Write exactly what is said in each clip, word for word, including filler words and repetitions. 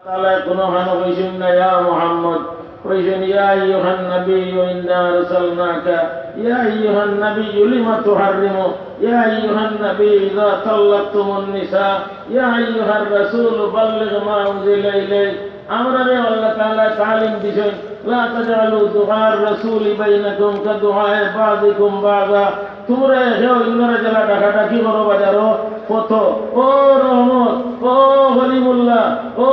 তাআলা কুনু খানো কইছইন না, "ইয়া মুহাম্মদ।" কইছইন, "ইয়া আইয়ুহান নাবিয়্যু ইন্না আরসালনাকা, ইয়া আইয়ুহান নাবিয়্যু লিমা তুহাররিমু, ইয়া আইয়ুহান নাবিয়্যু ইযা তাল্লাকতুমুন নিসা, ইয়া আইয়ুহার রাসূলু বাল্লিগ মা উনজিলা ইলাইক।" আমরারে আল্লাহ তাআলা তালিম দিছইন, "লা তাজআলু দুআআর রাসূলি বাইনাকুম কাদুআই বাযিকুম বাযা।" তুমরা একে অইন্যরে যেলা ডাকাডাকি করো বাজারো, কত, "ও রহমত, ও হলিমুল্লাহ, ও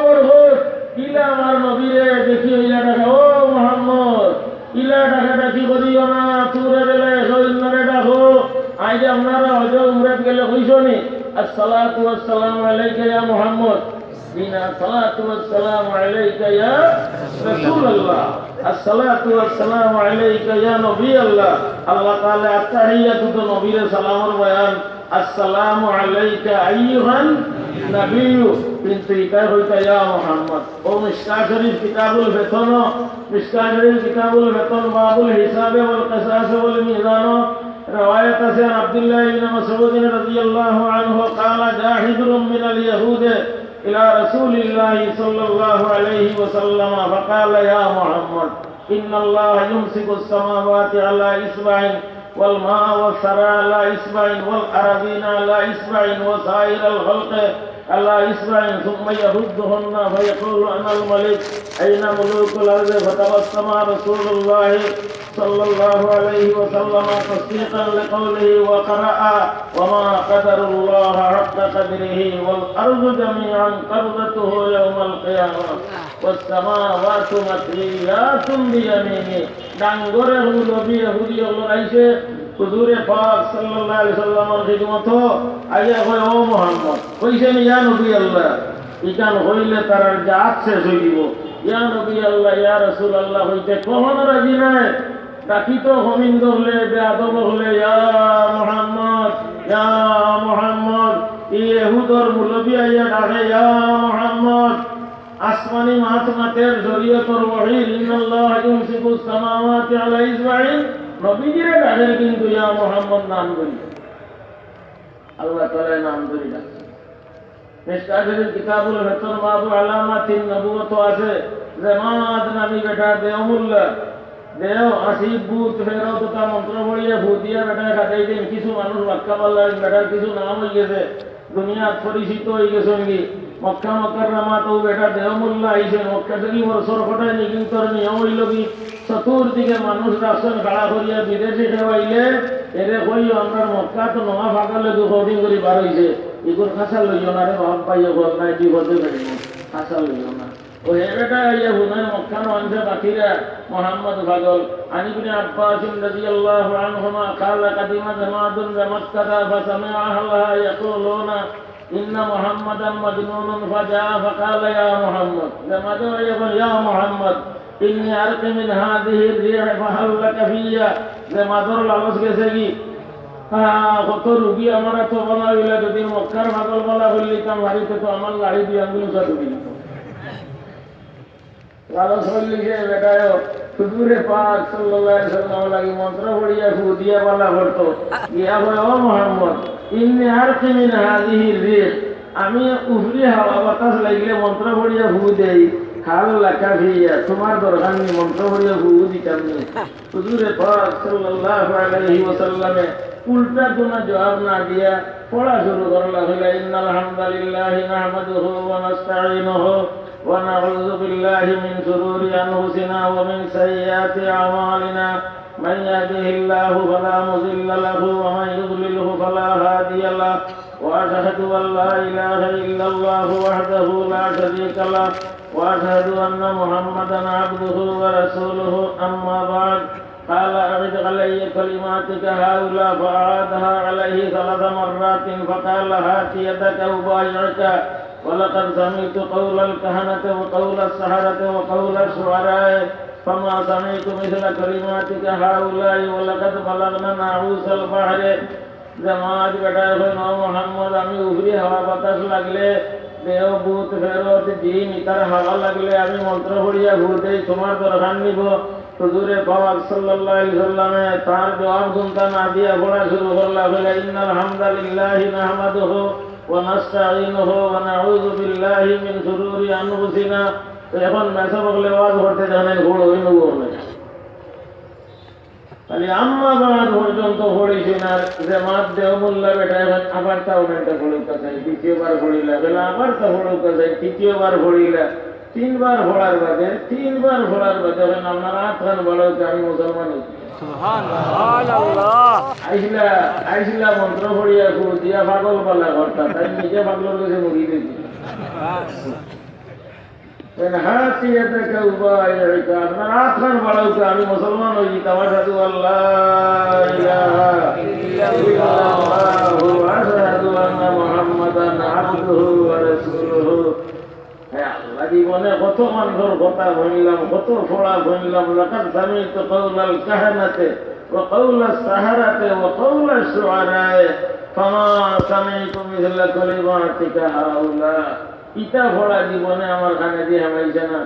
বরকত, ইলা আমার নবীরে দেখি অইলা ডাকা, ও মোহাম্মদ, ইলা ডাকাডাকি করিও না, তুমরা যেলা একে অইন্যরে ডাকো।" আইজ আপনারা হজ্জো উমরাত গেলে কইছো নি, "আসসালাতু ওয়াসসালামু আলাইকা ইয়া মুহাম্মদ।" বিনা সালাতু ওয়াসসালামু আলাইকা ইয়া রাসূলুল্লাহ। আসসালাতু ওয়াসসালামু আলাইকা ইয়া নবী আল্লাহ। আল্লাহ তাআলা আত্তাহিয়াতু তো নবীরে সালামর বয়ান, "আসসালামু আলাইকা আইয়ুহান নাবিয়্যু।" কিন্তু ইটা কইতা ইয়া মুহাম্মদ। ও মিশকাত শরীফ কিতাবুল ফিতন, মিশকাত শরীফ কিতাবুল ফিতন বাবুল হিসাবে ওয়াল কিসাসে ওয়াল মিজান। রেওয়ায়াত আছে, আব্দুল্লাহ ইবনে মাসউদ রাদিয়াল্লাহু আনহু قال جاء حبر من اليهود إلى رسول الله صلى الله عليه وسلم فقال: يا محمد، إن الله يمسك السماوات على إصبع والماء والثرى على إصبع والأرضين على إصبع وسائر الخلق على إصبع ثم يهزهن فيقول: أنا الملك، أين ملوك الأرض؟ فتبسم رسول الله صلى الله عليه وسلم تصديقا لقوله وقرأ: وما قدروا الله حق قدره والأرض جميعا قبضته يوم القيامة والسماوات مطويات بيمينه। ডাঙ্গরে মৌলবী ইহুদি অকল আইছে, হুজুরে পাক সাল্লাল্লাহু আলাইহি সাল্লামর খিদমতো আইয়া কয়, "ও মুহাম্মদ।" কইছইন, "ইয়া নবী আল্লাহ।" ইখান কইলে তারার জাত শেষ অই যিবো। "ইয়া নবী আল্লাহ, ইয়া রাসূল আল্লাহ" কইতে কখনো রাজি নায়। ডাকি তো হমিন ধরলে, বেয়াদব অকলে, "ইয়া মুহাম্মদ, ইয়া মুহাম্মদ।" ই ইহুদর মৌলবী আইয়া ডাকে, "ইয়া মুহাম্মদ।" আসমানি মাত মাতের শরীয়তর ওহীর, "ইন্নাল্লাহা ইউমসিকুস সামাওয়াতি আলা ইসবাইন।" নবীজিরে ডাকের কিন্তু ইয়া মুহাম্মদ নাম ধরি। আল্লাহ তাআলায় নাম ধরি ডাকছে। মিশকাত শরীফ কিতাবুল ফিতন বাবু আলামাতিন নবুওয়াত আছে, জমাদ নামি বেটা দেও মোল্লা, দেও আসিফ ভূত ফেরত তা মন্ত্র পড়িয়া ফু দিয়া বেটা খাটাই দিন। কিছু মানুষ মক্কা বালা বেটার কিছু নাম অই গেছে, দুনিয়াত পরিচিত অই গেছইন গি। মক্কা মুকাররমাত অউ বেটা দেও মোল্লা আইছইন, মক্কা শরীফর সরকটায় নিকিন্তর নিয়ম অইলো গি, চতুর্দিকে মানুষ রাখছইন খাড়া করিয়া, বিদেশি কেউ আইলে এরে কইও, "আমরার মক্কাত নয়া পাগল এগু কদিন করি বার অইছে, ইগুর খাসা লইও না রে বাপ ভাই, অখন নাই বিপদে ফেলবো, খাসা লইও না।" ও হে বেটা, ইয়া হুনাই মক্কা নু আনছে বাকিরা, মোহাম্মদ পাগল। عن ابن عباس رضي الله عنهما قال: قدم جماد مكة فسمع أهلها يقولون: إن محمدا مجنون فجاء فقال: يا محمد، জমাদে আইয়া কয়, "ইয়া মুহাম্মদ, إني أرقي من هذه الريح فهل لك في؟" জমাদর লালচ গেছে গি, হ্যাঁ, কত রুগী আমার তো বালা অইলা, যদি মক্কার পাগল বালা করিলিতাম পারি, তে তো আমার লাড়ি দুই আঙ্গুল উঁচা তুলি দিত। লালচ অইলে যে বেটায় হুজুরে পাক সাল্লাল্লাহু আলাইহি ওয়াসাল্লাম লাগি মন্ত্র পড়িয়া ফু দিয়া বালা করতো। গিয়া কয়, "ও মুহাম্মদ, إني أرقي من هذه الريح, আমি উপরি হাওয়া বাতাস লাগিলে মন্ত্র পড়িয়া ফু দেই, هل لك في, তুমার দরকার নি মন্ত্র পড়িয়া ফু দিতাম নি?" হুজুরে পাক সাল্লাল্লাহু আলাইহি ওয়াসাল্লামে উল্টা কুনু জবাব না দিয়া পড়া শুরু করলা, কইলা, إن الحمد لله نحمده ونستعينه ونعوذ بالله من شرور أنفسنا ومن سيئات أعمالنا، من يهده الله فلا مضل له ومن يضلله فلا هادي له، وأشهد أن لا إله إلا الله وحده لا شريك له، وأشهد أن محمدا عبده ورسوله، أما بعد، قال: أعد علي كلماتك هؤلاء، فأعادها عليه ثلاث مرات، فقال: هات يدك أبايعك، ولقد سمعت قول الكهنة وقول السحرة وقول الشعراء، فما سمعت مثل كلماتك هؤلاء، ولقد بلغنا ناقوس البحر. জমাদ বেটায় কইন, "ও মুহাম্মদ, আমি উপরি হাওয়া বাতাস লাগলে, দেও ভূত ফেরত জিন ইতার হাওয়া লাগলে আমি মন্ত্র পড়িয়া ফু দেই, তুমার দরকার নিব?" হুজুরে পাক সাল্লাল্লাহু আলাইহি ওয়াসাল্লামে তার জবাব কুন্তা না দিয়া পড়া শুরু করলা, কইলা, إن الحمد لله نحمده ونستعينه ونعوذ بالله من شرور أنفسنا। তো এখন মেসাব অকলে ওয়াজ করতে জানেন, বড় হইল বলে। খালি আম্মা বাদ পর্যন্ত পড়িছি না, যে মাত দেও মোল্লা বেটা, এখন আবার তাও মেয়েটা পড়ুক চাই, দ্বিতীয়বার পড়িলা, বলে আবার তা পড়ুক চাই, তৃতীয়বার পড়িলা, তিনবার পড়ার বাদে, তিনবার পড়ার বাদে, এখন আপনার আত খান বাড়াও যে আমি মুসলমান হইছি। সুবহানাল্লাহ। আইসলা, আইসলা মন্ত্র পড়িয়া ফুল দিয়া পাগল পালা করতা, তাই নিজে পাগলর গেছে মুড়ি দিয়েছি। من هات يدك أبايعك, আপনার আত খান বাড়াউকা, আমি মুসলমান হইছি, তাও أشهد أن لا إله إلا الله وأشهد أن محمدا عبده ورسوله। হে আল্লাহ, জীবনে কত মানুষর কথা শুনলাম, কত পড়া শুনলাম, لقد سمعت قول الكهنة وقول السحرة وقول الشعراء فما سمعت مثل كلماتك هؤلاء। ইতা পড়া জীবনে আমার কানে দি হামাইছে না।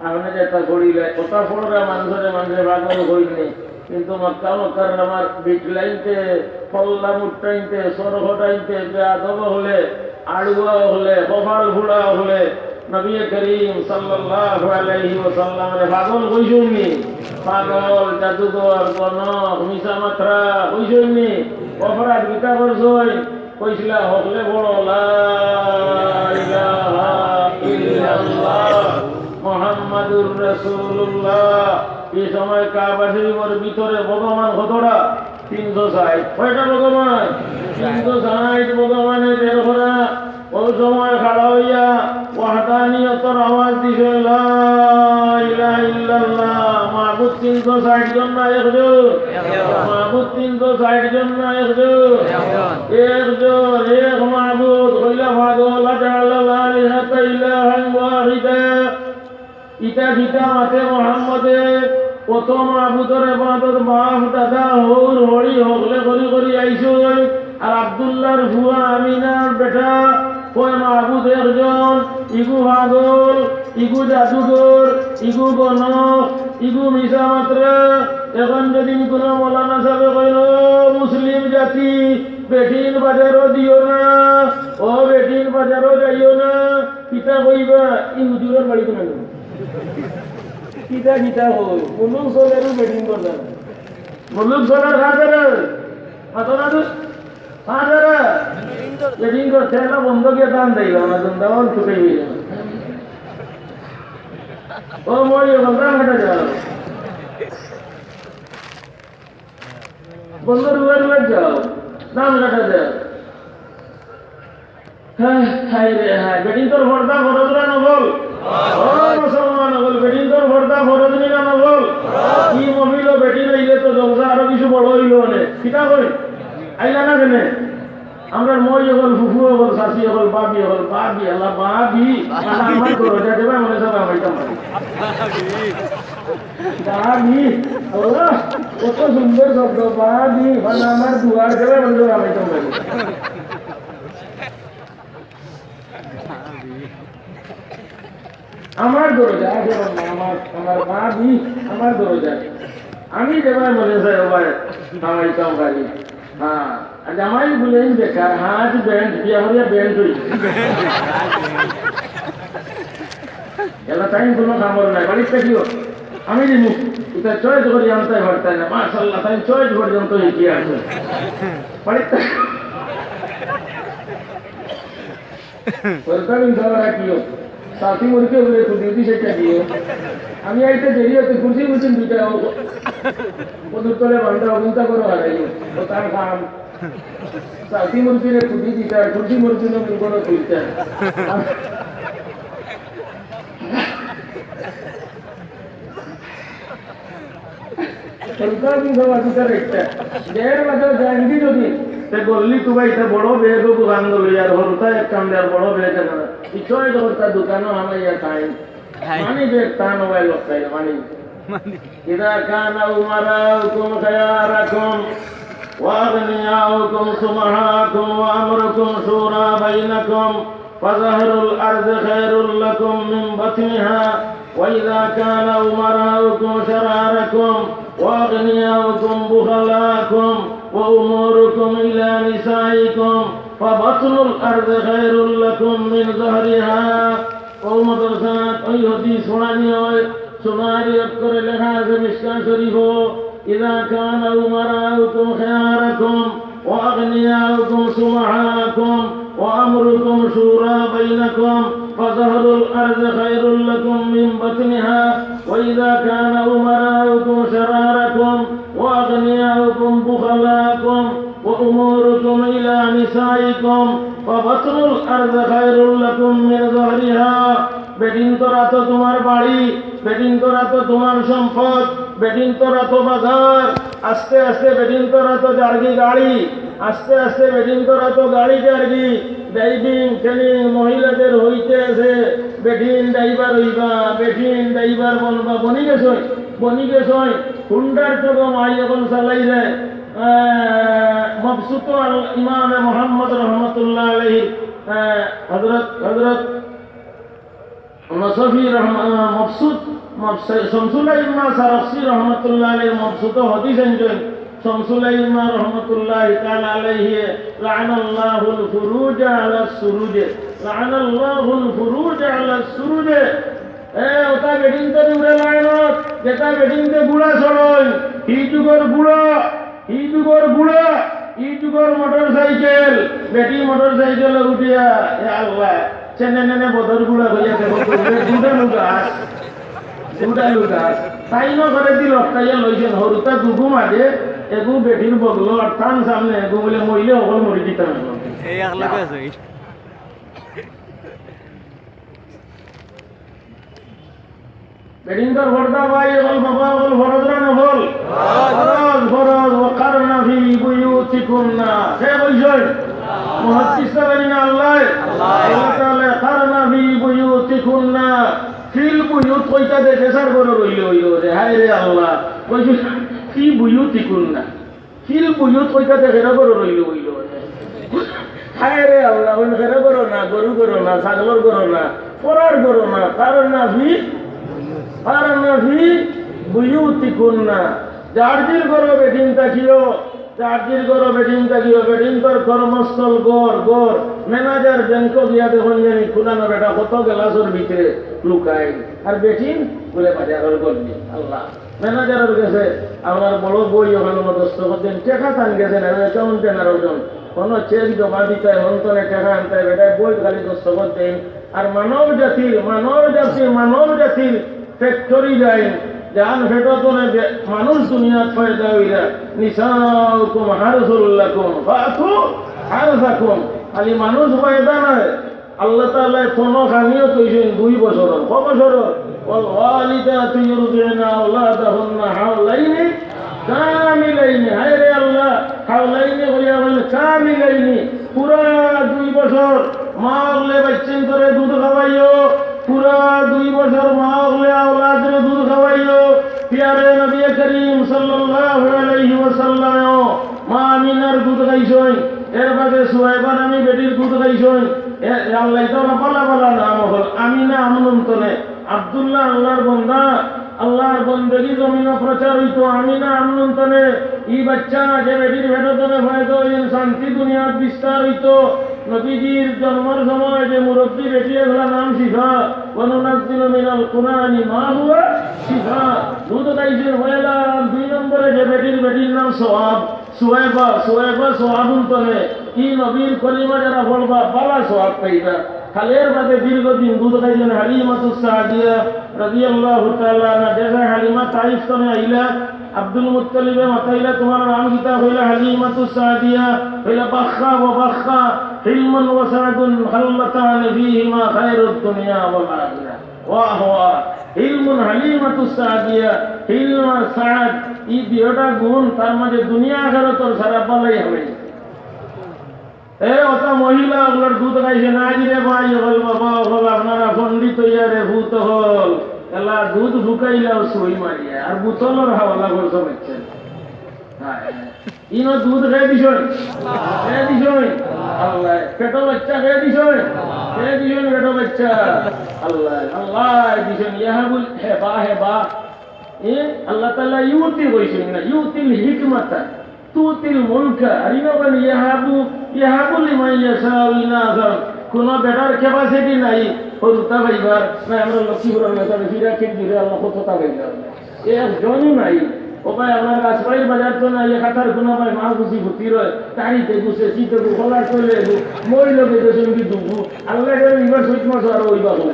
আপনে যেতা পড়িলা, ওতা পড়রা মানুষরে মানুষে পাগল কইন নি, কিন্তু মক্কা মুকাররমার বিটলাইন্তে, পল্লা মুট্টাইন্তে, সরহটাইন্তে, বেয়াদব অকলে, আড়ুয়া অকলে, কপাল ফুড়া অকলে, নবী করিম সাল্লাল্লাহু আলাইহি ওয়াসাল্লামরে পাগল কইছইন নি? পাগল, জাদুঘর, গণক, মিছা মাতরা কইছইন নি? অপরাধ কিতা করছইন? কইছিলা, হকলে বড়, লা ইলাহা ইল্লাল্লাহ মুহাম্মাদুর রাসূলুল্লাহ। এই সময় কাবা শরীফের ভিতরে ভগবান কতটা? তিনশো ষাট। কয়টা ভগবান? তিনশো ষাট ভগবানে বের করা। ওই সময় খাড়া হইয়া ওয়াহদানিয়তর আওয়াজ দিছে, লা ইলাহা ইল্লাল্লাহ। মাবুদ তিনশো ষাট জন না একজন? একজন। মাবুদ তিনশো ষাট জন না একজন? একজন। একজন, এক মাবুদ। কইলা পাগল, আজাআলাল আলিহাতা ইলাহান ওয়াহিদা। ইতা কিতা মাতে মোহাম্মদে? কত মাবুদর ইবাদত বাপ দাদা হউর হড়ি হকলে করি করি আইছইন। আর আব্দুল্লাহর ফুয়া আমিনার বেটা কয় মাবুদ একজন, ইগু পাগল, ইগু জাদুঘর, ইগু গণক, ইগু মিছা মাতরা। এখন যদি কোনো মৌলানা সাহেব কইল, "ও মুসলিম জাতি, বেটিন বাজারো দিও না, ও বেটিন বাজারো যাইও না", কিতা কইবা? ই হুজুরর বাড়ি তো নাই। কিতা কিতা কই? মুলুক চলেরও বেটিন করতা না। মুলুক চলের খাতারে, খাতারে, খাতারে। বেটিন করতে না, বন্ধ গিয়া দান দেইল না, দান দেওয়ার ছুটে গেল। ও মই, বন্ধ কাটা যাও। বন্ধ রুয়ার রুয়ার যাও, দান কাটা যাও। হায়, হায় রে হায়, বেটিন্তর পর্দা ফরজ না নফল? ও মুসলমান অকল, বেটিন্তর পর্দা ফরজ নি না নফল? ই মহফিলো বেটিন আইলে তো জলসা আরো কিছু বড় অইলো অনে। কিতা কই? আইলা না কেনে? আমরার মই অকল, ফুফু অকল, চাচি অকল, ভাবি অকল, ভাবি, আল্লাহ ভাবি, আল্লাহ আমার ঘরো যাইতে পারে, মনে চায় আমি যাইতাম পারি। ভাবি, আল্লাহ, কত সুন্দর শব্দ, ভাবি, মানে আমার দুয়ার দেবে, মনে চায় আমি যাইতাম পারি। আমার দরজা, আগে আমার, আমার মা দি, আমার দরজা। আমি যেবায় মনে চায়, ওবায় খাওয়াইতাম পারি। হ্যাঁ, আর জামাই বলে, "এই বেকার, হ্যাঁ, আজ ব্যান্ড, বিয়া করিয়া ব্যান্ড হইছে।" এলা তাই কোনো কামড় নাই, বাড়ির থাকিও। আমি জানি, এটা চয়েস করি আনতে পারতাম না। মাশাআল্লাহ, তাই চয়েস পর্যন্ত এগিয়ে আছে। বাড়ির থাকি সরকারি ধরা রাখিও, সাথী মুরগি বলে খুদি দি সেটা দিও। আমি আইতে দেরি হতে খুশি খুশি দুইটা কদুর তলে বান্ধা অবস্থা করে হারাইও। ও তার কাম। সাথী মুরগিরে খুদি দিতা, খুশি মুরগি না মুরগি তুলতা। সরকারি ধরা দিতে রাখতে। দেড় বাজার জানি যদি, তে গল্লি তো ভাই, তে বড় ব্যাগ ও দোকান গলি, আর হরতা এক কাম দেয়ার বড় ব্যাগ না। ই ছয় হরতা দোকানও হামাইয়া খাই। খাই। মানি ব্যাগ তা নবাই লোক খাই, মানি। মানি। إذا كان أمراؤكم خياركم وأغنياؤكم سمحاءكم وأمركم شورى بينكم فظهر الأرض خير لكم من بطنها، وإذا كان أمراؤكم شراركم وأغنياؤكم بخلاءكم وأموركم إلى نسائكم فبطن الأرض خير لكم من ظهرها। ও মাদ্রাসাত ওই হাদিস পড়ানি হয়, সোনালী অক্ষরে লেখা আছে মিশকাত শরীফো, إذا كان أمراؤكم خياركم وأغنياؤكم سمحاءكم وأمركم شورى بينكم فظهر الأرض خير لكم من بطنها، وإذا كان أمراؤكم شراركم وأغنياؤكم بخلاءكم وأموركم إلى نسائكم فبطن الأرض خير لكم من ظهرها। বেটিন্তরা তো তুমার বাড়ি, বেটিন্তরা তো তুমার সম্পদ, বেটিন্তরা তো বাজার। আস্তে আস্তে বেটিন্তরা তো যারগি গাড়ি, আস্তে আস্তে বেটিন্তরা তো গাড়ি যারগি। ড্রাইভিং ট্রেনিং মহিলাদের হইতে আছে, বেটিন ড্রাইভার হইবা, বেটিন ড্রাইভার বনবা, বনি গেছইন, বনি গেছইন। হুন্ডার তো গো মাই অখন চালাই যায়। আহ, মবসুত আল ইমামে মোহাম্মদ রহমতুল্লাহ আলাইহি, আহ, হযরত, হযরত নসফি রহমা-, মবসুত, মবসু-, শামসুল আইম্মা সারখসি রহমতুল্লাহ আলাইহির মবসুত হাদিস আনছইন। শামসুল আইম্মা রহমতুল্লাহি তাআলা আলাইহি, লাআনাল্লাহুল ফুরুজা আলাস সুরুজে, লাআনাল্লাহুল ফুরুজা আলাস সুরুজে। এ, ওটা বেটিনতে দিউরে লাইনত, যেটা বেটিনতে গুড়া চড়ইন, হি যুগর গুড়া, হি যুগর গুড়া, হি যুগর মোটরসাইকেল, বেটি মোটরসাইকেল উঠিয়া, এ আল্লাহ, চেনে নেনে বদর গুড়া হইয়া দেখো, দুটা লুগাস, দুটা লুগাস। তাই না করে দিল, তাইয়া লইছেন, হরুতা দুগু মাঝে, এগু বেটির বগলো, আর তান সামনে এগু বলে, মইলে হকল মরি দিতাম এখন। এই এক লগে আছে। বেটিন্তর পর্দা ভাই, অকল বাবা, অকল ফরজ না নফল? ফরজ, ফরজ। وقرن في بيوتكن। কে কইছইন? মুহাদ্দিস না বেটি না আল্লাহ? আল্লাহ। আল্লাহ তাআলা قرن في بيوتكن। في البيوت কইতা দেখে সার করে রইল, হইল রে, হায় রে আল্লাহ। কইছইন, في بيوتكن। في البيوت কইতা দেখে ঘরো রইল, হইল রে। হায় রে আল্লাহ, ওই ঘরে ঘরো না, গরু ঘরো না, ছাগলর ঘরো না, পরার ঘরো না, قرن في, قرن في بيوتكن। যার যার ঘরো বেটিন থাকিও, যার যার ঘরো বেটিন থাকিও, বেটিন্তর কর্মস্থল ঘর, ঘর, ম্যানেজার ব্যাংকো গিয়া দেখইন জানি কুনানো বেটা কত গেলাসর ভিতরে লুকাই, আর বেটিন বলে বাজারর গল্লি। আল্লাহ। ম্যানেজারর গেছে আপনার বড় বই অখানো দস্তখত দেইন, টেকা তান গেছে না, অ্যাকাউন্টে না ওজন। কোনো চেক জমা দিতে, হন্তনে টেকা আনতে, বেটায় বই খালি দস্তখত দেইন। আর মানব জাতির, মানব জাতির, মানব জাতির ফ্যাক্টরি যাইন, যান ফেটো তনে যে মানুষ দুনিয়াত পয়দা হইরা, نساؤكم حرث لكم فأتوا حرثكم। খালি মানুষ পয়দা নায়, আল্লাহ তাআলায় তন খানিও থইছইন দুই বছরর। কয় বছরর? والوالدات يرضعن أولادهن حولين كاملين। হায় রে আল্লাহ, হাওলাইনি কইয়া কইন কামিলাইনি। পুরা দুই বছর মা অকলে বাইচ্চাইন্তরে দুধ খাওয়াইও, পুরা দুই বছর মা অকলে আওলাদরে দুধ খাওয়াইও। পিয়ারে নবী করিম সাল্লাল্লাহু আলাইহি ওয়াসাল্লামও মা আমিনার দুধ খাইছইন। এর বাদে সুয়াইবা নামি বেটির দুধ খাইছইন। এ, এ আল্লাহ, ইতা বালা বালা নাম অকল। আমিনা আমনুন তনে। আব্দুল্লাহ আল্লাহর বন্দা, আল্লাহর বন্দেগি জমিনো প্রচার অইতো। আমিনা আমনুন তনে। ই বাইচ্চা যে বেটির পেটো তনে পয়দা অইন, শান্তি দুনিয়াত বিস্তার অইতো। নবীজির জন্মর সময় যে মুরব্বি বেটি অকলর নাম শিফা, وننزل من القرآن ما هو شفاء। দুধ খাইছইন পয়লা, দুই নম্বরে যে বেটির, বেটির নাম সওয়াব। সুয়েবা, সুয়েবা সওয়াবুন তনে, ই নবীর কলিমা যারা পড়বা, বালা সওয়াব পাইবা। খালি এর বাদে দীর্ঘদিন দুধ খাইছইন হালিমাতুস সাদিয়া রাদিয়াল্লাহু তাআলা আনহা। দেশে হালিমা তাইফ তনে আইলা, আব্দুল মুত্তালিবে মাতাইলা, "তুমার নাম কিতা?" কইলা, "হালিমাতুস সাদিয়া।" কইলা, "বাখা ওয়া বাখা, হিলমুন ওয়া সাদুন, খাল্লাতান ফীহিমা খায়রুদ দুনিয়া ওয়াল আখিরা।" ওয়াহ, ওয়াহ। হিলমুন হালিমাতুস সাদিয়া, হিলম আর সাদ, ই দুইটা গুণ তার মাঝে দুনিয়া আখিরাতর সারা বালাই হবে। এ, ওটা মহিলা অকলর দুধ খাইছইন, আইজ রে ভাই অকল, বাবা অকল, আপনারা পণ্ডিত অইয়া রে, পুত অকল, এলা দুধ ফুকাইলাও সুই মারিয়া, আর বোতলর হাওলা করছো বেচ্চা। হ্যাঁ। ইনো দুধ কে দিছইন? কে দিছইন? আল্লাহ। পেটো বাইচ্চা কে দিছইন? কে দিছইন পেটো বাইচ্চা? আল্লাহ। আল্লাহ দিছইন। ইয়াহাবুল হেবা, হেবা। এ, আল্লাহ তাআলা ইউতি কইছইন না, ইউতিল হিকমাতা, তুতিল মুলকা। আর ইনো বলে ইয়াহাবু, ইয়াহাবু লিমান ইয়াশাউ ইনাসা, কুনু বেটার capacity নাই, হুরুতা পাইবার, না, আমরার লক্ষ্মীপুরর মেসাবে ফিরা কিন দিলে আল্লাহ কততা পাইলাম। একজনও নাই। ও ভাই, আমরার রাজবাড়ির বাজার তো নাই, এক হাতার কুনু ভাই, মা খুশি ফুটি রয়, তারিতে গুছে, শীতে গু, খোলার তলে গু, মই লগে যে সঙ্গী দুগু, আল্লাহ জানে এবার চৈত মাস আরো অইবা কবু।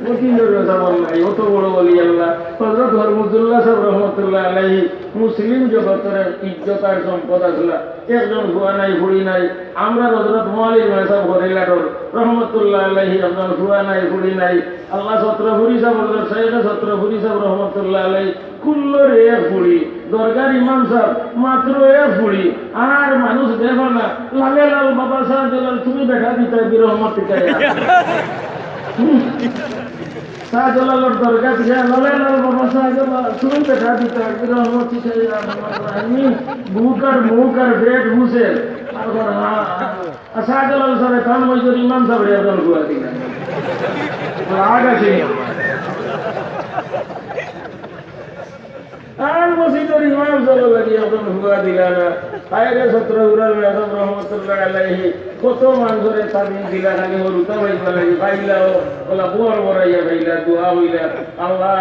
কঠিন রোজা বল নাই, অত বড় ওলি আল্লাহ। হযরত হরমুজুল্লাহ সাহেব রহমতুল্লাহ আলাইহি মুসলিম জগতর ইজ্জত আর সম্পদ আছলা। একজন ফুয়া নাই, ফুড়ি নাই। আমরার হযরত মুআলির মেসাব হরিলাটর রহমতুল্লাহ আলাইহি একজন ফুয়া নাই, ফুড়ি নাই। আল্লাহ ছত্রপুরী সাহেব, হযরত শাইখে ছত্রপুরী সাহেব রহমতুল্লাহ আলাইহি কুল্লরে এক ফুড়ি, দরগার ইমাম সাহেব মাত্র এক ফুড়ি, আর মানুষ দেখো না, লালে লাল বাবা শাহজালাল, তুমি বেটা দিতা বিরহমত টিকাইয়া। হুম। শাহজালালর দরগা দিয়া, লালে লাল বাবা শাহজালাল, তুমি বেটা দিতা বিরহমত টিকাইয়া। আমি বুক আর মুখ আর পেট বুঝে, আর বড়, হ্যাঁ, হ্যাঁ। আর শাহজালাল সাহেব, তার মধ্যে ইমাম সাহেব রে, একজন ফুয়া দিলা। রাগ আছে নি? আর মসজিদর ইমাম সাহেব লাগি একজন ফুয়া দিলা না। হায় রে, ছত্রপুরর মেসাব রহমতুল্লাহ আলাইহি কত মানুষরে তাবিজ দিলা, খালি হুরুতা পাইবার লাগি, পাইলাও, ওলা বড় বড় ইয়া পাইলা, দোয়া অইলা, আল্লাহ,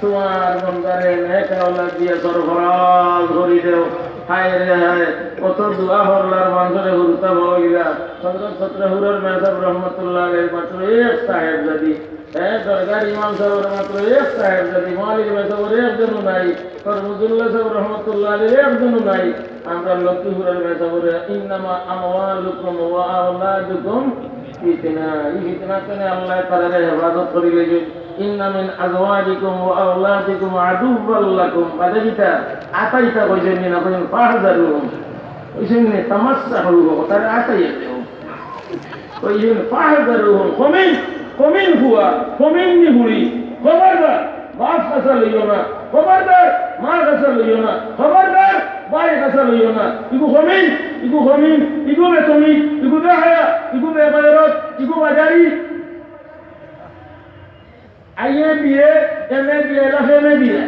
তোমার বন্দারে নেক আওলাদ দিয়া সরফরাজ করি দেও। হায় রে হায়, কত দোয়া করলার মানুষরে হুরুতা পাওয়া গিলা। হযরত ছত্রপুরর মেসাব রহমতুল্লাহ আলাইহি মাত্র এক সাহেবজাদি, হ্যাঁ, দরগার ইমাম সাহেবর মাত্র এক সাহেবজাদি, মুআলির মেসাবর একজনও নাই, হরমুজুল্লাহ সাহেব রহমতুল্লাহ আলাইহি একজনও নাই। আমরার লক্ষ্মীপুরর মেসাবর, ইন্নামা আমওয়ালুকুম ওয়া আওলাদুকুম ফিতনা। ই ফিতনা তনে আল্লাহ তাআলারে হেফাজত করি লইবে। ইন্না মিন আজওয়াজিকুম ওয়া আওলাদিকুম আদুওয়াল লাকুম। বাদে কিতা? আতাইতা কইছেন নি না, কইছেন ফাহজারুহুম। কইছেন নি, তামাসসাহুহু, তারে আতাইয়া দেও। কইছেন ফাহজারুহুম। কমিন, কমিন ফুয়া, কমিন নি ফুড়ি। খবরদার, বাপ কাছা লইও না। খবরদার, মা কাছা লইও না। খবরদার, ভাই কাছা লইও না। ইগু কমিন, ইগু কমিন, ইগু বেতমি, ইগু বেহায়া, ইগু বেগয়রত, ইগু বাজারি। আইএ বিএ, এমএ বিএ, লাফে এমএ বিএ।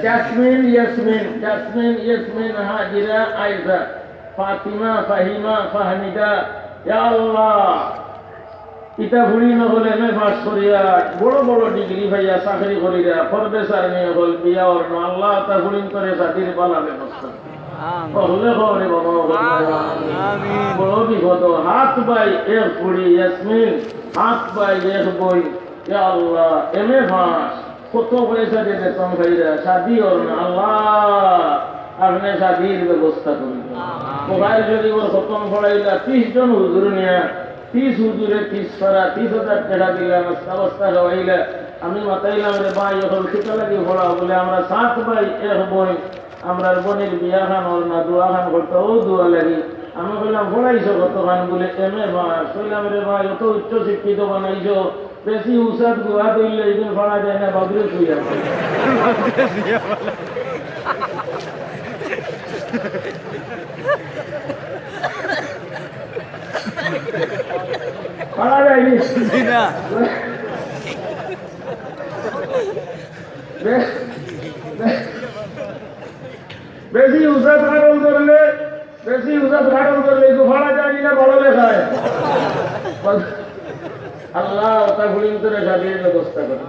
জাসমিন, ইয়াসমিন, জাসমিন, ইয়াসমিন, হাজিরা, আইজা, ফাতিমা, ফাহিমা, ফাহমিদা। ইয়া আল্লাহ, ইতা ফুড়িন অকল এমএ পাস করিয়া, বড় বড় ডিগ্রি পাইয়া, চাকরি করিয়া, পরদেশর মেয়ে অকল বিয়া অর না। আল্লাহ, তা ফুড়িন করে শাদির বালা ব্যবস্থা। আমিন। অকলে কও রে বাবা, অকলে কও। আমিন। বড় বিপদ, হাত ভাই এক ফুড়ি ইয়াসমিন, হাত ভাই এক বইন। ইয়া আল্লাহ, এমএ পাস, কত পয়সা দিয়া বেতন পাইরা, শাদি অর না। আল্লাহ, আপনে শাদির ব্যবস্থা করি দেন। আমিন। বুখারী শরীফর খতম পড়াইলা, ত্রিশ জন হুজুর নিয়া, ত্রিশ হুজুরে ত্রিশ পারা, ত্রিশ হাজার টেকা দিলা, নাস্তা বাস্তা খাওয়াইলা। আমি মাতাইলাম, রে ভাই, অখন কিতা লাগি পড়াও? বলে, আমরা সাত ভাই, এক বইন, আমরার বইনর বিয়া খান অর না, দোয়া খান করতা, অউ দোয়া লাগি। আমি কইলাম, পড়াইছো কতখান? বলে, এমএ পাস। কইলাম, রে ভাই, অত উচ্চ শিক্ষিত বানাইছো, বেশি উসাদ গুয়া দিলে ইগুন ফাড়া যায় না, বাদরে শুয়ে আছে। ফাড়া যায়নি। জি না। বে-, বে-, বেশি উসাদ কারণ করলে বেশি উজাত ঘাটন করলে একটু ফাড়া যায় না, বড় লেখায়। আল্লাহ, ওটা ফুড়িন করে শাদির ব্যবস্থা করে।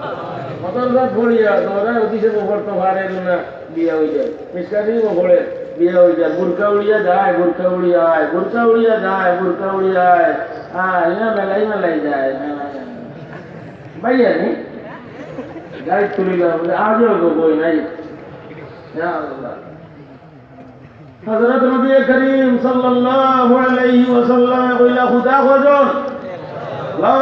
মাদ্রাসাত পড়িয়া, তোমরা অতিশে পড়তো পারে না, বিয়া হয়ে যায়। মিসকাতি পড়ে, বিয়া হয়ে যায়। বুরকা উড়িয়া যায়, বুরকা উড়িয়া আয়, বুরকা উড়িয়া যায়, বুরকা উড়িয়া আয়। হ্যাঁ, ইয়া মেলাই মেলাই যায়, মেলাই মেলাই। ভাইয়া নি? গাড়ি তুলিলাম, বলে, আজও গো বই নাই। ইয়া আল্লাহ। হযরত নবী করিম সাল্লাল্লাহু আলাইহি ওয়াসাল্লাম কইলা, খুদা কয়জন? লা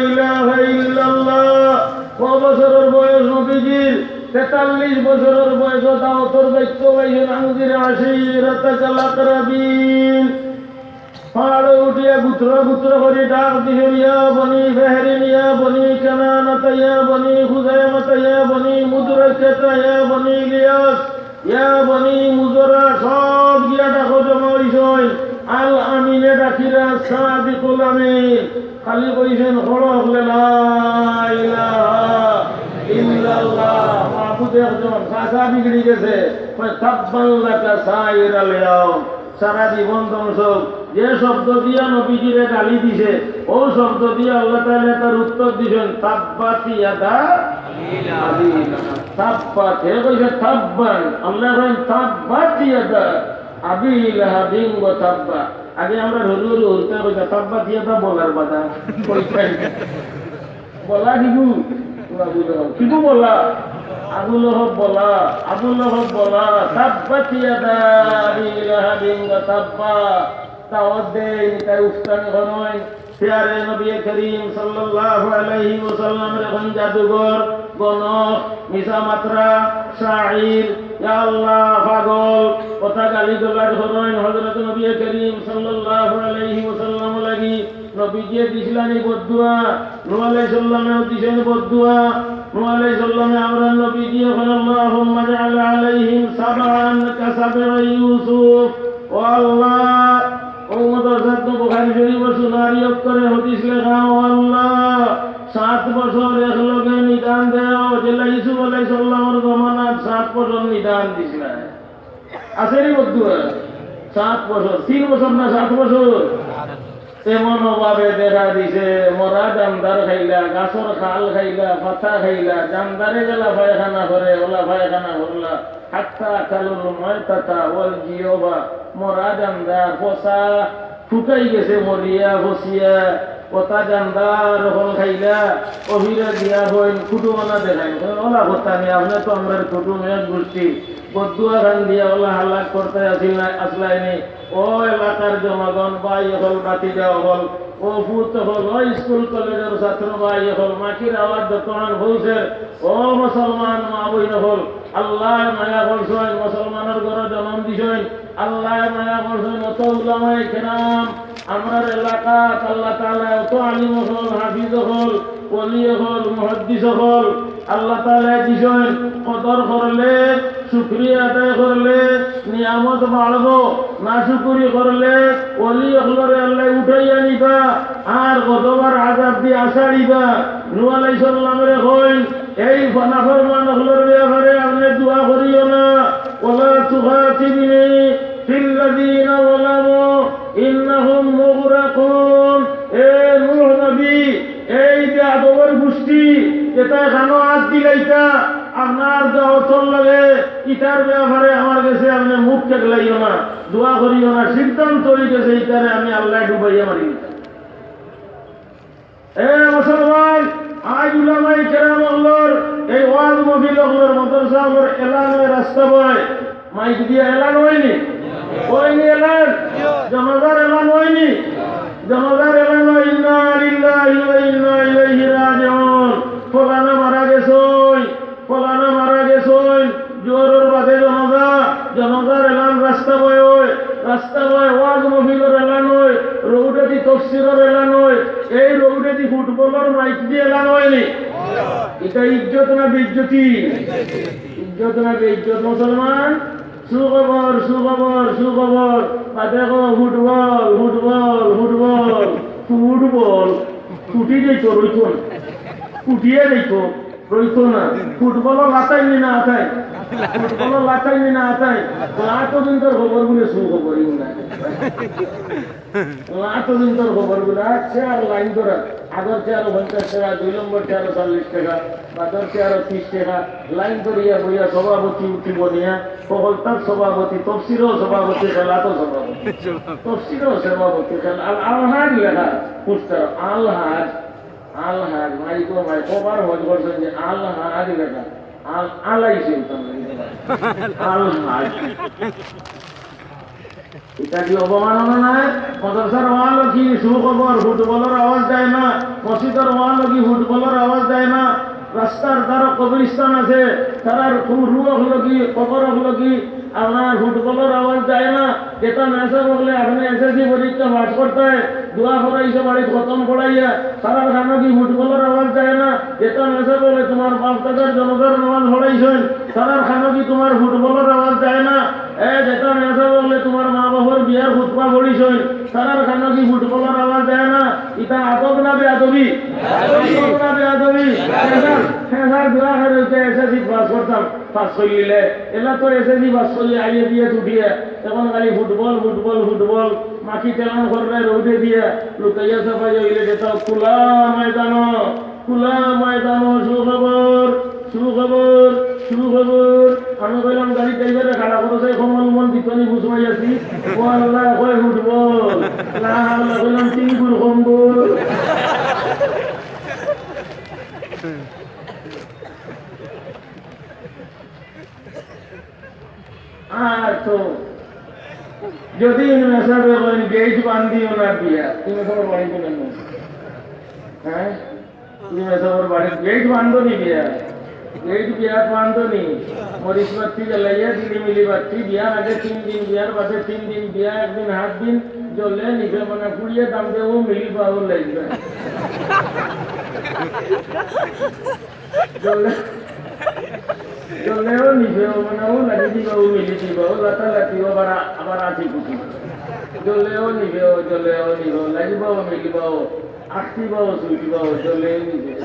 ইলাহা ইল্লাল্লাহ। কয় বছরর বয়স নবীজির? তেতাল্লিশ বছরর বয়স। দাওয়াতর দায়িত্ব পাইছইন, আনজির আশিরাতাকাল আকরাবিন। পাহাড়ো উঠিয়া গুত্র গুত্র করি ডাক দিছইন, ইয়া বনি ফাহরিন, ইয়া বনি কানানাতা, ইয়া বনি খুজাইমাতা, ইয়া বনি মুদরাকাতা, ইয়া বনি ইলিয়াস, ইয়া বনি মুজরা, সব গিয়া ডাকো জমা অইছইন। আল আমিনে ডাকিরা সাদিকুল আমিন। খালি কইছইন, "খড়ক লা ইলাহা ইল্লাল্লাহ।" মাবুদ একজন, চাচা বিগড়ি গেছে। কয়, "তাব্বান লাকা সাইরাল ইয়াউম।" সারা জীবন ধ্বংস। যে শব্দ দিয়া নবীজিরে গালি দিছে, অউ শব্দ দিয়া আল্লাহ তাআলা তার উত্তর দিছইন, "তাব্বাত ইয়াদা আবি লাহাব।" তাব্বাত, হে কইছে, "তাব্বান।" আল্লায় কইন, "তাব্বাত ইয়াদা আবি লাহাবিন ওয়া তাব্বা।" আগে আমরা হরু হরু হরুতা কইতা, "তাব্বাত ইয়াদা" বলার বাদা। কইতাই। বলা দিবু? আবু লহব। কিবু বলা? আবু লহব বলা। আবু লহব বলা। তাব্বাত ইয়াদা আবি লাহাবিন ওয়া তাব্বা। দাওয়াত দেইন, তাই উস্কানি করইন। পেয়ারে নবী করিম সাল্লাল্লাহু আলাইহি ওয়াসাল্লামরে কইন জাদুঘর, গণক, মিছা মাতরা, শাইর, ইয়া আল্লাহ, পাগল, কথা গালি গালাজ করইন হযরত নবী করিম সাল্লাল্লাহু আলাইহি ওয়াসাল্লাম লাগি। নবীজিয়ে দিছলা নি বদদুয়া, নূহ আলাইহিস সালামেও দিছইন বদদুয়া। নূহ আলাইহিস সালামে আমরার নবীজিয়ে কইন, "আল্লাহুম্মা ইজআল আলাইহিম সাবআন কাসাবই ইউসুফ।" ও আল্লাহ, অউ মাদ্রাসাত তো বুখারী শরীফর সোনার অক্ষরে হাদিস লেখা, ও আল্লাহ, সাত বছর একলগে নিদান দেও, যেলা ইউসুফ আলাইহিস সালামর জমানাত সাত বছর নিদান দিছলা। আছে নি বদদুয়া? সাত বছর, তিন বছর না সাত বছর? এমন অভাবে দেখা দিছে, মরা জানদার খাইলা, গাছর খাল খাইলা, পাতা খাইলা, জানদারে যেলা পায়খানা করে, অলা পায়খানা করলা। হাত্তা আকালুল মাইতাতা ওয়াল জিওবা, মরা জানদার, পচা, ফুকাই গেছে মরিয়া, পচিয়া, পচা জানদার অকল খাইলা। অউ ফিরা দিয়া কইন, কুটুমানা দেখাইন। কইন, "অলা কথা নি, আপনে তো আমরার কুটুম এক গুষ্টি।" বদদুয়া খান দিয়া অলা হালাক করতে আছিল না, আছলায় নি। অউ এলাকার জনগণ, ভাই অকল, ভাতিজা অকল, অউ পুত অকল, অউ স্কুল কলেজর ছাত্র ভাই অকল, মাইকর আওয়াজ যতখান পৌঁছের, ও মুসলমান মা বইন অকল, আল্লায় মায়া করছইন, মুসলমানর ঘরো জনম দিছইন, আল্লায় মায়া করছইন, অত উলামায়ে কেরাম, আমরার এলাকাত আল্লাহ তাআলায় অত আলিম অকল, হাফিজ অকল, ওলি অকল, মুহাদ্দিস অকল, আল্লাহ তাআলায় দিছইন, কদর করলে, শুকরিয়া আদায় করলে, নিয়ামত বাড়বো, নাশুকরি করলে, ওলি অকলরে আল্লায় উঠাইয়া নিবা, আর গজব আর আযাব দি আছাড়িবা। নূহ আলাইহিস সালামরে কইন, এই নাফরমান অকলর ব্যাপারে আপনে দোয়া করিও না। ওয়ালা তুখাতিবনি ফিল্লাযীনা যালামু ইন্নাহুম মুগরাকুন। এ নূহ নবী, এই যে আদবর গুষ্টি, ইতায় কানো আত দিলাইতা, আপনার দাওয়াতর লগে ইতার ব্যাপারে আমার গেছে আপনে মুখ ঠেকলাইও না, দোয়া করিও না, সিদ্ধান্ত অই গেছে ইতারে আমি আল্লায় ডুবাইয়া মারি দিতাম। এ মুসলমান, আইজ উলামায়ে কেরাম অকলর, এই ওয়াজ মাহফিল অকলর, মাদ্রাসা অকলর এলান অয় রাস্তা বায়, মাইক দিয়া এলান অয়নি? অয়নি এলান? জানাজার এলান অয়নি? জানাজার এলান অয়, ইন্না লিল্লাহি ওয়া ইন্না ইলাইহি রাজিউন। ফলানা মারা গেছইন, ফলানা মারা গেছইন, জোহরর বাদে জানাজা, জানাজার এলান রাস্তা বায় অয়, রাস্তা বায় ওয়াজ মাহফিলর এলান অয়, রোডেদি তফসিরর এলান অয়, এই রোডেদি ফুটবলর মাইক দি এলান অয়নি? ইটা ইজ্জত না বেইজ্জতি? ইজ্জত না বেইজ্জত? মুসলমান, সুখবর, সুখবর, সুখবর। বাদে কও ফুটবল, ফুটবল, ফুটবল, ফুটবল। ফুটি যাইতো, রইতো না। ফুটিয়া যাইতো, রইতো না। ফুটবলর লাতাইন নি না আতাইন? ফুটবলর লাতাইন নি না আতাইন? লাতো দিন তোর খবর বুলে সুখবরই না। লাতো দিন তোর খবর বুলে, আচ্ছা, আর লাইন ধরা। আগর চেয়ারো পঞ্চাশ টেকা, দুই নম্বর চেয়ারো চল্লিশ টেকা, বাদর চেয়ারো ত্রিশ টেকা। লাইন ধরিয়া বইয়া সভাপতি উঠিব নিয়া, হকলতার সভাপতি, তফসিরও সভাপতি, খেলাতও সভাপতি। তফসিরও সভাপতি, খেলা, আল, আলহাজ লেখা পোস্টার, আলহাজ। আলহাজ, মাইকো মাই, কবার হজ করছইন যে আলহাজ লেখা? আল, আলাইছে উতাম। আলহাজ। ইটা কি অবমাননা নায়? মাদ্রাসার ওয়ালো কি সুখবর, ফুটবলর আওয়াজ যায় না? মসজিদর ওয়ালো কি ফুটবলর আওয়াজ যায় না? রাস্তার ধারো কবরস্থান আছে, তারার রুহ অকলর কি, কবর অকলর কি আপনার ফুটবলর আওয়াজ যায় না? যেতা মেসাব অকলে আপনে এসএসসি পরীক্ষা পাস করতায়, দোয়া করাইছো বাড়িত খতম পড়াইয়া, তারার কানো কি ফুটবলর আওয়াজ যায় না? যেতা মেসাব অকলে তুমার বাপ দাদার জানাজার নামাজ পড়াইছইন, তারার কানো কি তুমার ফুটবলর আওয়াজ যায় না? এ, যেতা মেসাব অকলে তুমার মা-বাফর বিয়ার খুতবা পড়িছইন, তারার কানো কি ফুটবলর আওয়াজ যায় না? ইতা আদব না বেয়াদবি? আদব না বেয়াদবি? মেসাব, মেসাব দোয়া করে উঠে এসএসসি পাস করতাম, পাস করিলে। এলা তো এসএসসি পাস করি আইয়ে বিয়েত উঠিয়া, অখন খালি ফুটবল, ফুটবল, ফুটবল। মাখি তেলান কররে রৌদে দিয়া, লুকাইয়া চাপাইয়া অইলে যেতা খুলা ময়দানো, খুলা ময়দানো সুখবর, সুখবর, সুখবর। আমি কইলাম, "গাড়ির ড্রাইভাররে খাড়া করো, চাই কম্বল উম্বল দিত নি, বুঝবাই আছি।" "ও আল্লাহ, কয় ফুটবল।" না, আল্লাহ কইলাম, "তিন ফুট কম্বল।" আর তো যদি ইন মেসাবে কইন, "গেইট বান্ধিও না বিয়া", তুমি সবার বাড়ি বলেন না? হ্যাঁ? তুমি মেসাবর বাড়ি গেইট বান্ধো নি বিয়া? গেইট বিয়া বান্ধো নি? মরিচ বাত্তি জ্বালাইয়া দিলি মিলি বাত্তি, বিয়ার আগে তিন দিন, বিয়ার বাদে তিন দিন, বিয়া একদিন, সাত দিন, জ্বলে নিভে মানে পুড়িয়ে দাম দেবো, মিলি পাবো লাগবে। জ্বলে, জ্বলেও নিভেও, মানে ও লাগি দিবা, ও মিলি দিবা, ও লাতা লাতিও আবার আ-, আবার আছি খুশি। জ্বলেও নিভেও, জ্বলেও নিভেও, লাগিবাও মিলিবাও, আঁকতিবাও ছুটিবাও, জ্বলে নিভে,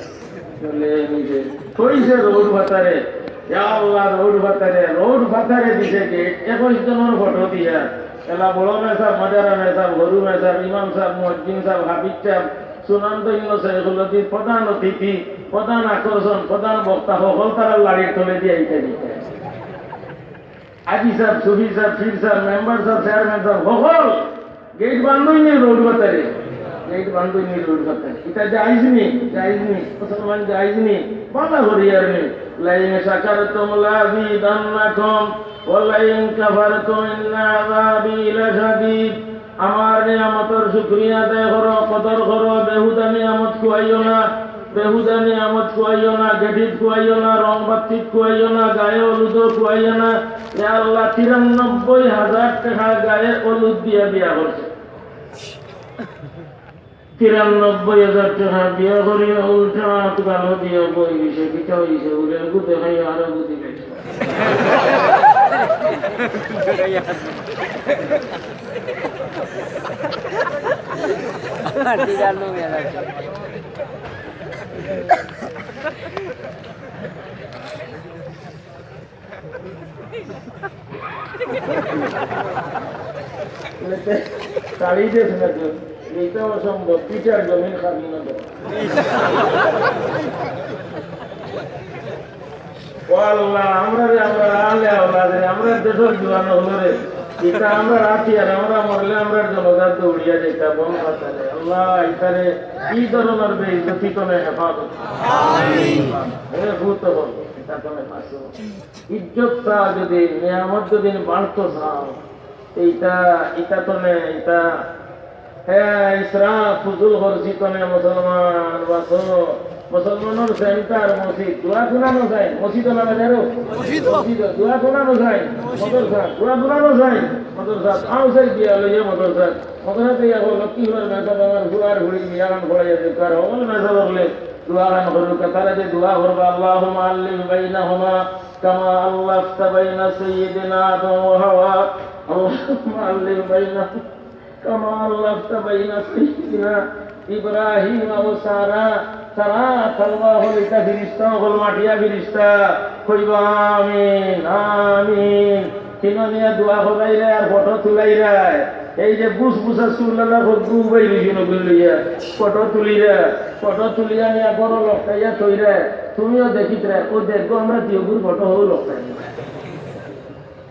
জ্বলে নিভে। কইছে রোড ভাতারে, ইয়া আল্লাহ, রোড ভাতারে, রোড ভাতারে দিছে গেইট, একুশ জনর ফটো দিয়া। এলা বড় মেসাব, মাজারা মেসাব, হরু মেসাব, ইমাম সাব, মুয়াজ্জিন সাব, হাফিজ সাব, সুনামধন্য শেখুল হাদিস, প্রধান অতিথি, প্রধান আকর্ষণ, প্রধান বক্তা, হকল তারার লাড়ির তলে দিয়া আইতে দিতে। হাজি সাব, সুফি সাব, পীর sub, member sub, chairman sub, হকল গেইট বান্ধই নি রোড ভাতারে, গেইট বান্ধই নি রোড ভাতারে। ইটা জায়েজ নি, জায়েজ নি, মুসলমান জায়েজ নি, বালা করিয়ার নি। "লাইন শাকারতুম লাযিদান্নাকুম ওয়া লাইন কাফারতুম ইন্না আযাবি লাশাদীদ।" আমার নিয়ামতর শুকরিয়া আদায় করো, কদর করো, বেহুদা নিয়ামত খুয়াইও না, বেহুদা নিয়ামত খুয়াইও না, গেটিত খুয়াইও না, রং বাত্তিত খুয়াইও না, গায়ে হলুদও খুয়াইও না। ইয়া আল্লাহ, তিরানব্বই হাজার টেকা গায়ে হলুদ দিয়া বিয়া করছে। তিরানব্বই হাজার টেকা বিয়া করিয়া উল্টা আত গালো দিয়া বই দিছে, কিতা অইছে? উড়ে গুদে খাইয়া আরো গুদি বেশি। তাড়ি দে শুনে তো, এইটা অসম্ভব, পিটার জমিন খাবি না তো। ও আল্লাহ, আমরা রে, আমরা আলে আওলাদ রে, আমরা দেশর জোয়ান হলো রে, এটা আমরা রাতি আর আমরা মরলে আমরা জনজাত দৌড়িয়া যেটা বন পাতালে। আল্লাহ, এটারে এই ধরনের বেইজ্জতি তো না হেফাজত। এ ভূত হল, এটা তো না পাশে। ইজ্জত চা যদি, নিয়ামত যদি বাড়তো চাও, এইটা, এটা তো নে, এটা, হ্যাঁ, ইসরাফ, ফুজুল খরচি তো নে, মুসলমান, বাঁচো। মুসলমানর সেন্টার মসজিদ, দোয়া শোনানো যায়, মসজিদ না বাজারও? মসজিদ। মসজিদ, দোয়া শোনানো যায়, মাদ্রাসা, দোয়া শোনানো যায়, মাদ্রাসা, আউসাই দিয়া লইয়া মাদ্রাসা, মাদ্রাসা দিয়া হলো কি হলো, মেসা বাবার ফুয়ার ফুড়ি, মিয়ারান পড়াইয়া দরকার, হবল মেসা বললে, দোয়া খান করুক, তারা যে দোয়া করবা, আল্লাহুম্মা আল্লিফ বাইনাহুমা কামা আল্লাফতা বাইনা সাইয়্যিদিনা আদম ওয়া হাওয়া। আল্লাহুম্মা আল্লিফ বাইনাহুমা কামা আল্লাফতা বাইনা সাইয়্যিদিনা ইব্রাহিম ওয়া সারা। তারা তালবা হল ইটা ফিরিস্তা, হল মাটিয়া ফিরিস্তা। কইবা আমিন, আমিন। কিনো নিয়া দোয়া করাইরা আর ফটো তুলাইরা। এই যে বুসবুসা চুল আলা হল দুবাই রইছে নগুল লইয়া। ফটো তুলিরা, ফটো তুলিয়া নিয়া ঘরো লটকাইয়া থইরা। তুমিও দেখিতরা, ও দেখো আমরা দিয়গুর ফটো হল লটকাই।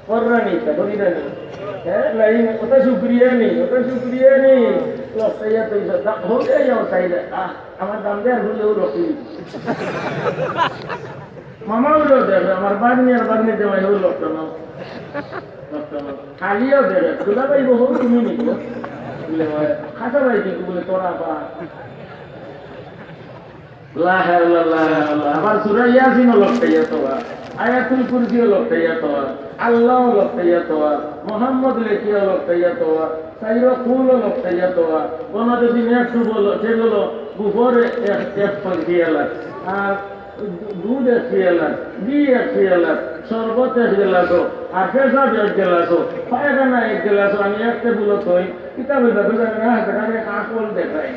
কররা নি, তা করিরা নি। হ্যাঁ, লাইন, ওটা শুক্রিয়া নি, ওটা শুক্রিয়া নি। লটকাইয়া থইরা, দা-, হলে আইয়া চাইরা। আহ, আমার দাম দেয়ার হলেও লটকাই। মামা হলেও দেখে, আমার বাগনি আর বাগনি জামাই হলেও লটকানো। লটকানো। খালিও দেখে, খুলা পাইব হোক তুমি নিব। বলে, "হয়, খাসা ভাই কিন্তু," বলে, "তোরা বা।" লা হাওলা ওয়ালা কুওয়াতা ইল্লা বিল্লাহ। আবার সূরা ইয়াসিনও লটকাইয়া তোয়া, আয়াতুল কুরসিও লটকাইয়া তোয়া, আল্লাহও লটকাইয়া তোয়া, মোহাম্মদ লেখিয়াও লটকাইয়া তোয়া, সাইরো কুলও লটকাইয়া তোয়া। কোন যদি নেট টু বলো, সেগুলো উপরে এক, এক পঙ্ক্তি এলা। আর দুধ এক পিয়ালা, ঘি এক পিয়ালা, শরবত এক গেলাসো, আর পেশাব এক গেলাসো, পায়খানা এক গেলাসো, আমি এক টেবুলো থই, কিতা কইবা তো জানে না, হাতে কাঁকল দেখায়।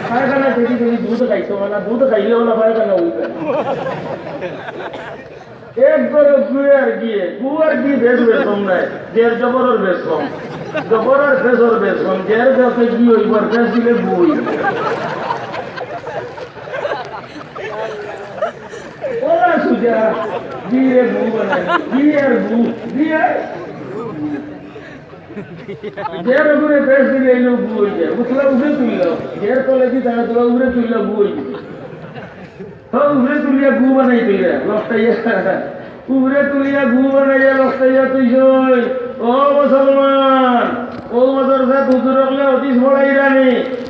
পায়খানা দেখি দেখি দুধ খাইতো না, দুধ খাইলে ওলা পায়খানা উঠবে না। এক ঘরে ঘুরে আর ঘিয়ে, ঘু আর ঘি বেশ বেশ কম নাই, জের জবরর বেশ কম, জবর আর বেশর বেশ কম, জের যাতে ঘি ওই বার বেশ দিলে ঘু ওই। ওরা সুজা, ঘিয়ে ঘু বানায়, ঘি আর ঘু, ঘি আর ঘু। জের উপরে বেশ দিলে এই লোক ঘু হয়ে যায়, বুঝলাম, উপরে তুললাম, জের তলে দি তারা তোরা উপরে তুললাম, ঘু হয়ে যায়। তো উপরে তুলিয়া ঘু বানাই তুইরা, লটকাইয়া। উপরে তুলিয়া ঘু বানাইয়া লটকাইয়া তুই সই। ও মুসলমান, ও মাদ্রাসাত হুজুর অকলে হাদিস পড়াইরা নি,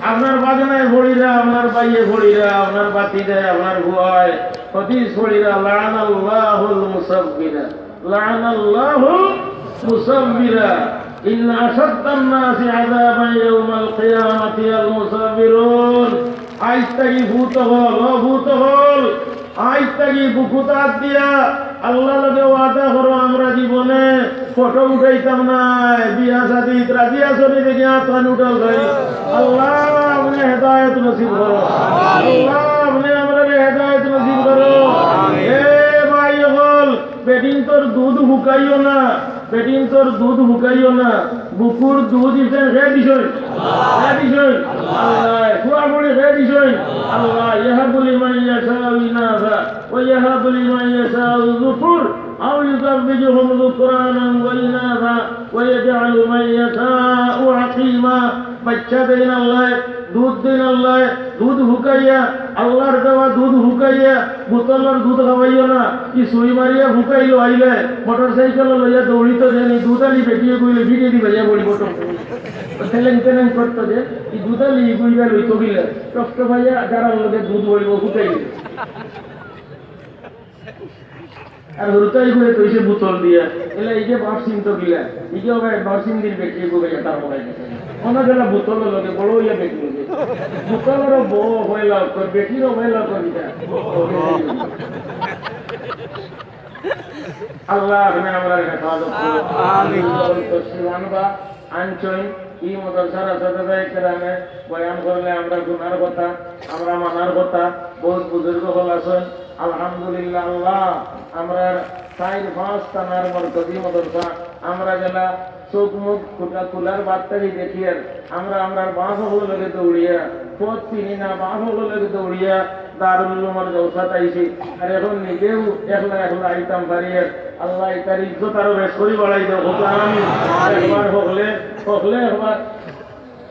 আপনার বাজনায় পড়িরা, আপনার ভাইয়ে পড়িরা, আপনার ভাতিজায়, আপনার ফুয়ায় হাদিস পড়িরা, লানাল্লাহুল মুসাব্বিরা, লানাল্লাহুল মুসাব্বিরা, ইন্না আশাদ্দান নাসি আযাবান ইয়াউমাল কিয়ামাতি আল মুসাব্বিরুন। আইজ থাকি ভূত হল, ও ভূত হল, আইজ থাকি বুকুত আত দিয়া আল্লাহর লগে ওয়াদা করো, আমরা জীবনে ফটো উঠাইতাম না, বিয়া শাদিত রাজি আছো নি দেখি আত খান উঠাও ভাই। আল্লাহ, আপনি হেদায়েত নসিব করো। আল্লাহ, আপনি আমরারে হেদায়েত নসিব করো। এ ভাই অকল, বেটিন্তর দুধ হুকাইও না, বেটিন্তর দুধ হুকাইও না, বুকুর দুধ ইফেন হে দিছইন, হে দিছইন, আল্লাহ, ফুয়া ফুড়ি হে দিছইন, আল্লাহ, ইয়াহাবু লিমান ইয়াশাউ ইনাসা, ওয়া ইয়াহাবু লিমান ইয়াশাউ যুকুর, আও ইউযাওবিজুহুম যুকরানান ওয়া ইনাসা, ওয়া ইয়াজআলু মান ইয়াশাউ আকীমা, বাচ্চা দেইন আল্লাহ, দুধ দেইন আল্লাহ, দুধ হুকাইয়া, আল্লাহর দেওয়া দুধ হুকাইয়া, বোতলর দুধ খাওয়াইও না। ই সুই মারিয়া হুকাইলো আইলে, মোটরসাইকেল লইয়া দৌড়িত যেন, ই দুধালি বেটিয়ে কইলে ভিড়ে দি ভাইয়া বড়ি বটম। ঠেলেং ঠেলেং করতো যে, ই দুধালি ই গুইবা লইতো গিলা, টফটফাইয়া যারা লগে দুধ বড়িব হুকাইলে। আর হুরুতাই করে তো এসে বোতল দিয়া, এলা এই যে বাপ চিন্ত গিলা, এই যে ওকে নরসিংদীর বেটি এগো ভাইয়া তার মনে গেছে। মনে গেল বোতল লগে বড় হইয়া বেটি হইবে। বোতলেরও বউ হইলা, তোর বেটিরও হইলা, তোর এটা। আল্লাহ, তুমি আমরা হেফাজত করো। আমিন। তো শিবানবা আনছইন, ই মাদ্রাসার আসাদায়ে কেরামে বয়ান করলে আমরা গুনার কথা, আমরা মানার কথা, বহুত বুজুর্গ হল আছেন। আলহামদুলিল্লাহ, আল্লাহ, আমরার চাইর পাঁচ থানার মরকজি মাদ্রাসা, আমরা যেলা চোখ মুখ খুলা, খুলার বাদ থাকি দেখিয়ার, আমরা আমরার বাপ হকলর লগে দৌড়িয়া, পথ চিনি না, বাপ হকলর লগে দৌড়িয়া, দারুল উলুমর জলসাত আইছি। আর এখন নিজেও একলা একলা আইতাম পারি আর। আল্লাহ, ইতার ইজ্জত আরো বেশ করি বাড়াই দেও। কও আমিন। একবার হকলে, হকলে একবার,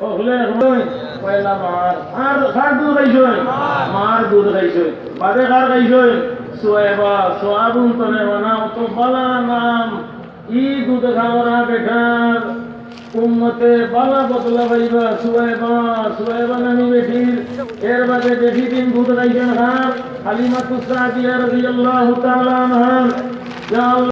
হকলে একবার। পয়লা মার। আর কার দুধ খাইছইন? মার দুধ খাইছইন। বাদে কার খাইছইন? সুয়েবা, সোয়াবুন তনে বানা, অত বালা নাম। ই দুধ খাওরা বেটার উম্মতে বালা বদলা পাইবা, সুয়েবা, সুয়েবা নামি বেটির। এর বাদে বেশি দিন দুধ খাইছইন কার? হালিমাতুস সাদিয়া রাদিয়াল্লাহু তাআলা আনহা। ইয়া আল্লাহ,